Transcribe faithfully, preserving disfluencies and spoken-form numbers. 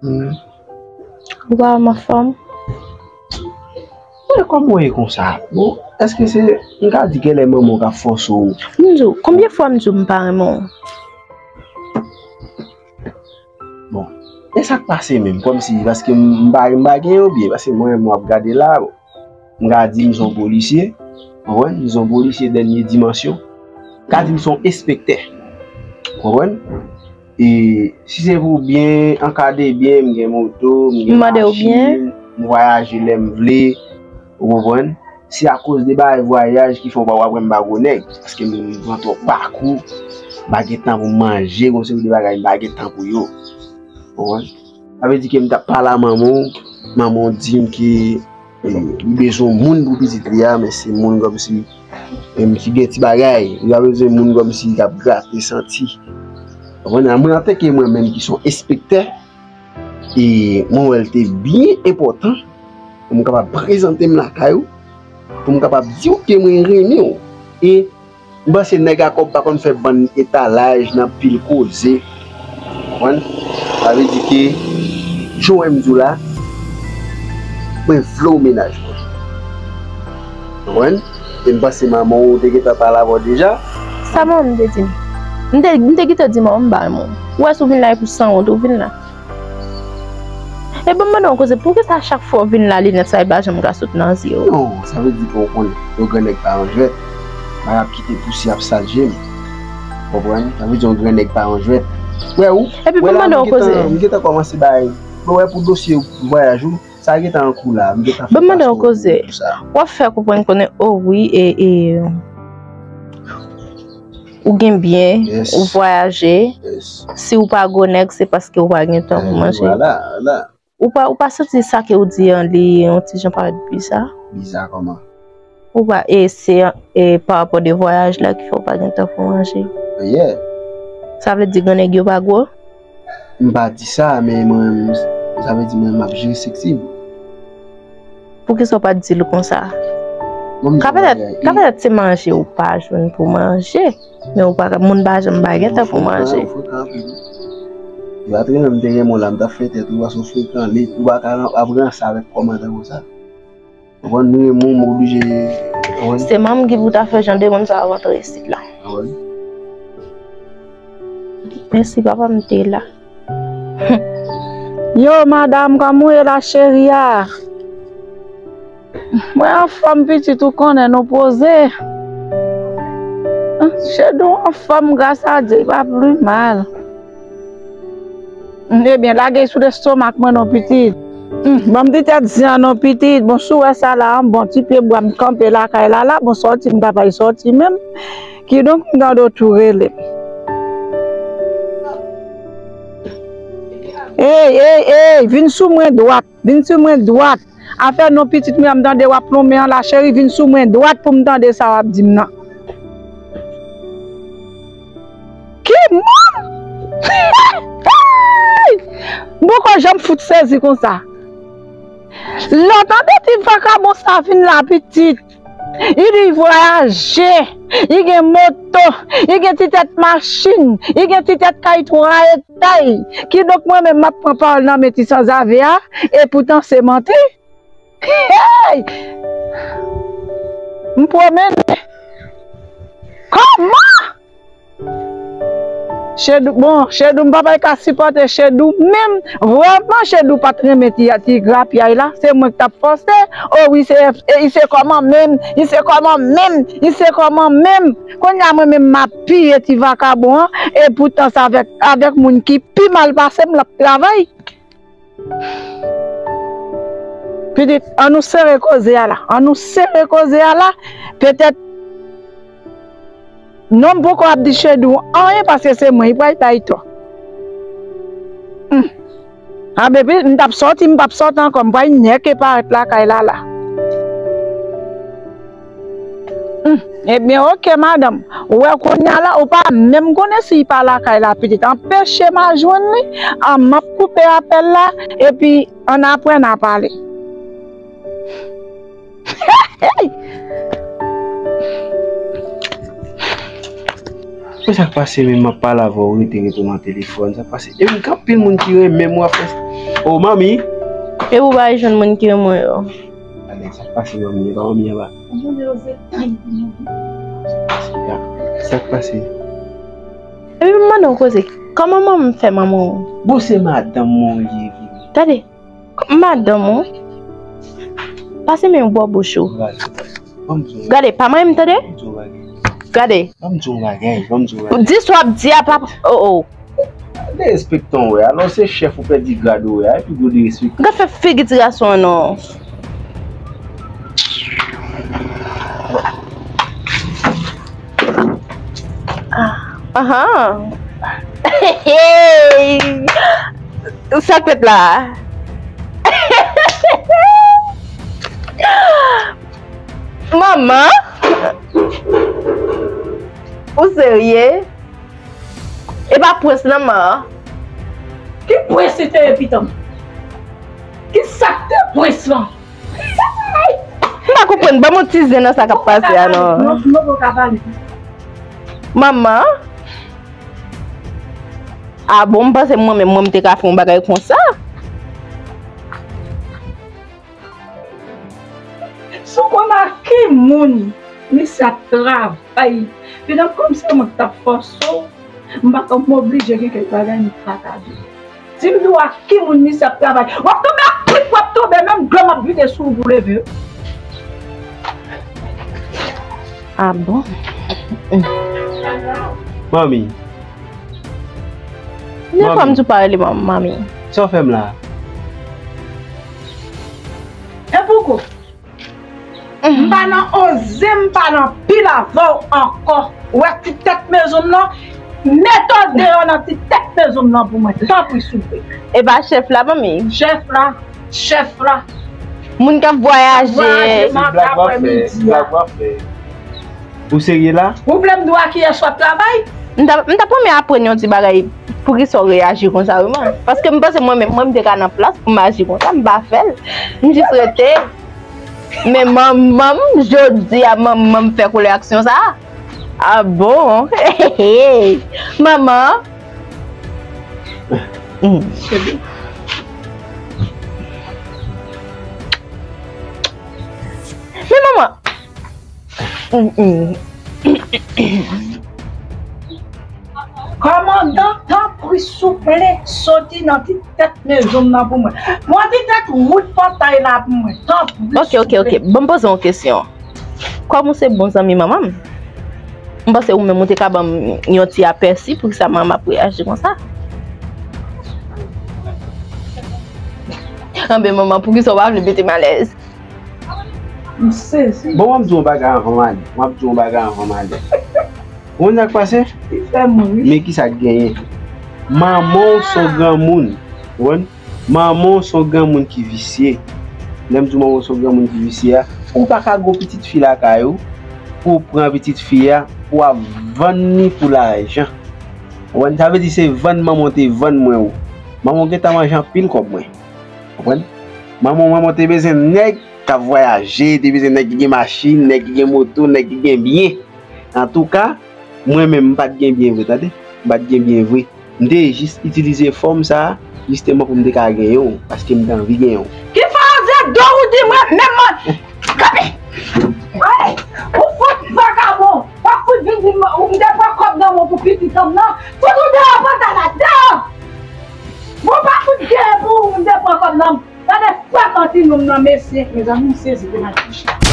Ou pa wè m anfòm? Mwen, kòman w ye konsa? Bon, èske se, m ka di genlè manman w k ap fòse w? M di w, konbyen fwa m di w m pa renmen w? Bon, e sa k pase menm? Kòmsi, paske m, m pa, m pa gen yo byen, paske mwen, m ap gade la, bon. M ka di m se yon polisye, konprann? M se yon polisye dènye dimansyon. M ka di m se yon enspektè, konprann? E si se pou byen ankadre byen, m gen moto, m gen machin, m vwayaje lè m vle, ou konprann? Se akoz de bagay vwayaj ki fè w pa wè m pa gwo nèg, paske m pran twòp pakou, m pa gen tan pou m manje, gon seri de bagay m pa gen tan pou yo, ou konprann? Sa vle di ke m t ap pale a manman w, manman w di m ke e, li bezwen moun pou pitit li a, men se moun kòmsi, menm ki gen ti bagay, li pa bezwen moun kòmsi k ap grate santi. Konprann? Mwen, antanke mwen menm ki se yon enspektè, e mwen wè l te byen enpòtan pou m kapab prezante m lakay ou, pou m kapab di w ke mwen renmen w. E M panse nèg a kòb pa konn fè bann etalaj nan pil koze. Konprann? Sa vle di ke, jan w wè m di w la, mwen vle w mennaj mwen. Konprann? E m panse manman w te gentan pale avè w deja. Sa manman m te di m? M te, m te gentan di manman m ba m. Ou wè si w vin la e pou sanwont ou vin la. E ban m mande w yon koze, poukisa chak fwa w vin la, linèt sa yo pa janm ka sot nan zye w? Non, sa vle di ke w konnen, yon gran nèg pa yon jwèt. Bagay ap kite pousyè ap sal je m. Konprann? Sa vle di yon gran nèg pa yon jwèt. Wè ou? Epi ban m mande w yon koze. M gentan kòmanse bay. Mwen wè pou dosye vwayaj ou, sa gentan an kou la. M gentan fè paspò pou sa. W ap fè konprann konnen, o wi, e, e, ou gen byen, ou vwayaje. Si w pa gwo nèg, se paske w pa gen tan pou manje. Ou pa, ou pa santi sa ke w di an, li yon ti jan parèt biza? Biza kòman? Ou pa, e se, e pa rapò de vwayaj la ki fè w pa gen tan pou manje? Sa vle di gran nèg yo pa gwo? M pa di sa, men mwen, sa vle di mwen, m ap jere seksi m. Poukisa w pa t di l konsa? Ka petèt, ka petèt se manje ou pa jwenn pou manje, men ou pa, moun pa janm pa gen tan pou manje. Ou frekan anpil. Yo pa t renmen m te renmen w la, m t ap fè tèt ou, paske w frekan, ou pa ka ap ranse avèk kòmantè konsa. Konprann, nou renmen w, m oblije, konprann. Se manman m ki pou ta fè jan de moun sa yo rantre isit la. Konprann. Mèsi, papa m te la. Yo, madanm, kòman w ye la, cheri a? Mwen anfòm, pitit, ou konnen nou poze. Chedou anfòm, gras a Dye, li pa pli mal. Ebyen, lage l sou lestomak mwen non, pitit. Hum, ban m ti tèt zen an non, pitit. Bon, si w wè sa la, yon bon ti pye bwa m kanpe lakay la, la, bon, sòti, m ta pral sòti menm. Kidonk, m tande w tou rele m. Ey, ey, ey, vin sou mwen dwat, vin sou mwen dwat. Afè non pitit mwen, m tande w ap lonmen an la, cheri, vin sou mwen dwat pou m tande sa w ap di m nan. Ki moun? M poko janm fout sezi konsa. Lè w tande ti vakabon sa vin la, pitit. Li di l vwayaje, li gen moto, li gen ti tèt machin, li gen ti tèt kay twa etay. Kidonk mwen menm m ap pran pawòl nan men ti sanzave a, epoutan se manti. Hey! M pwomennen. Kòman? Chedou, bon, Chedou, m pa pral ka sipòte Chedou menm. Vrèman, Chedou pa t renmen ti, ti grapyay la. Se mwen ki t ap fòse. O wi, se, e, se kòman menm, se kòman menm, se kòman menm. Kounye a, mwen menm, m ap piye ti vakabon an. Epoutan, se avèk, avèk moun ki pi mal pase m, l ap travay. Pitit, ann nou sere koze a la. Ann nou sere koze a la. Petèt, non, m poko ap di Chedou anyen paske se mwen, li pral bay tò. Hum. A, baby, m t ap sòti, m p ap sòti ankò, m pral nèke parèt lakay la, la. Hum. Ebyen, oke, madanm. Ou wè kounye a la, ou pa menm konnen si l pa lakay la, pitit. Anpeche m al jwenn li, an m ap koupe apèl la, epi ann apre n a pale. Men sa k pase menm, m ap pale avè w, ou rete, rete nan telefòn, sa k pase? E m gen anpil moun ki renmen m, w ap fè, Oh, manmi. E ou pa jwenn moun ki renmen w yo? Alèk, sa k pase, manmi? E pa manmi an ba? Ya, sa k pase? Epi m mande w koze, kòman manman m fè manman w? Bon, se madanm mwen li ye, vini. Gade, madanm ou? Pase men w bò bouch ou. Gade, pa manyen m tande. Gade. Ban m di w yon bagay, ban m di w yon bagay. Di sa w ap di a, papa. Oh, oh. Derespektan w wè, alò se chèf ou pèdi grad ou wè, epi gwo derespektan. Gad fè figi ti gason an non. Ah, ahan. Hey! Sa k fèt la? Manman? Ou serye? E pa prens nan man. Ki prens li te ye pitan? Ki sa k te prens lan? M pa konprann, ban m yon ti zen nan sa k ap pase a non. Non, non, non, ka pale. Manman? Ah bon, m panse mwen menm, mwen m te ka fè yon bagay konsa. Si w konn ak ki moun misye ap travay, medam, kòm se mwen k t ap fòse w, m pa t ap oblije gen kèk bagay m pataje. Di m tou ak ki moun misye ap travay. W ap tonbe ak pik, w ap tonbe, menm dlo m ap vide sou ou pou leve. Ah bon? Manmi. Nenpwa m tou pa rele manmi. Sa w fè m la? E poko. M pa nan oze, m pa nan pil avè w ankò. Ou wè ti tèt mezon m nan? Mete w deyò nan ti tèt mezon m nan pou mwen. Tanpri, souple. E pa chèf la, manmi? Chèf la, chèf la. Moun k ap vwayaje. Vwayaje maten, aprèmidi a. Ou serye la? Ou vle m di w a kiyès w ap travay? M t ap, m t ap renmen aprann yon ti bagay. Poukisa w reyaji konsa, wi, man? Paske m panse mwen menm, mwen, m te ka nan plas pou m aji konsa, m pa fè l. M jis rete. Men manman m, jodi a, manman m fè kou reyaksyon sa a. Ah bon? Manman. Mm. Men manman. Mm, mm. Kòmandan, tanpri, souple, soti nan ti tèt mezon m nan pou mwen. Pran ti tèt wout pòtay la pou mwen, tanpri. Ok, ok, ok. Souple. Ban m poze w yon kesyon. Kòm ou se bon zanmi manman m, m panse ou menm ou te ka ban m yon ti apèsi poukisa manman ap reyaji konsa. Anben manman, poukisa w pa vle mete m alèz? M sezi. Bon, w ap di yon bagay anvan m ale. W ap di yon bagay anvan m ale. Ou konn sa k pase? Li fè m ri. Men ki sa k genyen? Manman w se yon granmoun. Ou konprann? Manman w se yon granmoun ki visye. Lè m di w manman w se yon granmoun ki visye a, ou pa ka gen yon pitit fi lakay ou, pou w pran pitit fi a, pou w ap vann li pou lajan. Ou konprann? Sa vle di se vann manman w te vann mwen ou. Manman w gentan manje anpil kòb mwen. Ou konprann? Manman w, manman w te bezwen nèg k ap vwayaje, te bezwen nèg ki gen machin, nèg ki gen moto, nèg ki gen byen. Antouka, mwen menm, m pa t gen byen vre, tande? M pa t gen byen vre. M te jis itilize fòm sa a, jisteman pou m te ka genyen w, paske m te anvi genyen w. Ki faze do ou di mwen menm mwen? Kanpe! Ay! Ou fout vakabon! W ap fout vin di m, ou m te pran kòb nan men w pou pitit an m nan? Fout ou deyò pòtay la, deyò! Bon, pa fout gen pou ou m te pran kòb nan men w. Gade frekant timoun nan, mesye. Mezanmi, m sezi pou m al kouche.